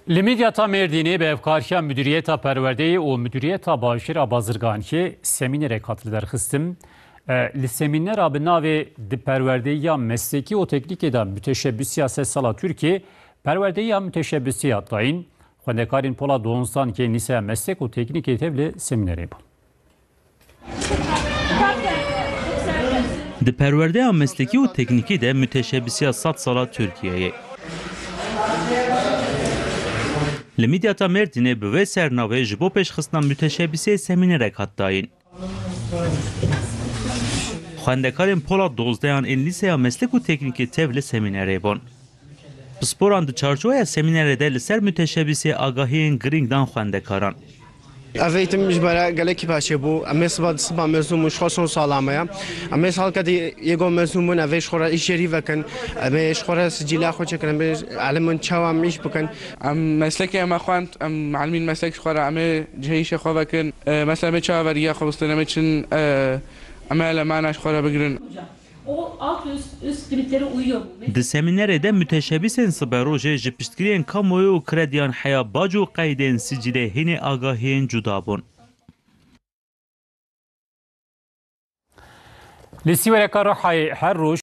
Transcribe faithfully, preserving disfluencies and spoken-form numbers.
Li Midyata Mêrdînê bi hevkariya Mudiriyeta Perwerdeyê û Mudiriyeta Bajêra Bazirganiyê semînerek hat lidarxistin. E, li semînera bi navê Di perwerdeyiya meslekî û teknîkê de muteşebbisiya sed sala Tirkiyê perwerdeyiya muteşebbisiya dayîn, xwendekarên Pola Donzdan yên Lîseya Meslek û Teknîkê tev li semînerê bûn. Di perwerdeya meslekî û teknîkî de muteşebbisiya sed sala Tirkiyeyê. Li Midyata Mêrdînê bi vê sernavê ji bo pêşxistina muteşebbisiyê semînerek hat dayîn. Xwendekarên Pola dozdeyan ên Lîseya Meslek û Teknîkê tev li semînerê bûn. Pisporan di çarçoveya semînerê de li ser muteşebîsê agahiyên girîng dan xwendekaran. Ev eğitim ji me re gelekî paşê bû. Em ê siba, siba mezûn bûn, ji xwe son sala me ye. Em ê salka dî yê go mezûn bûn, ev ê ji xwe re îş yerî vekin. Em ê ji xwe re sicîla xwe çêkin, em ê elim çawa em îş bikin. Em meslekê em xwend, em mealimîn meslek ji xwe re, em ê cihê îşê xwe vekin. E, mesela em ê çawa vergiya xwe bistin, em ê çin, e, em ê elemana ji xwe re bigirin. O alt üst, üst limitleri uyuyor mu? Di semînerê de muteşebîsên siberojê ji piştgiriyên kamuoyê û krediyan heya bac û qeydên sicîlê hînê agahiyên cuda bûn. Li Sîwereka Rihayê her roj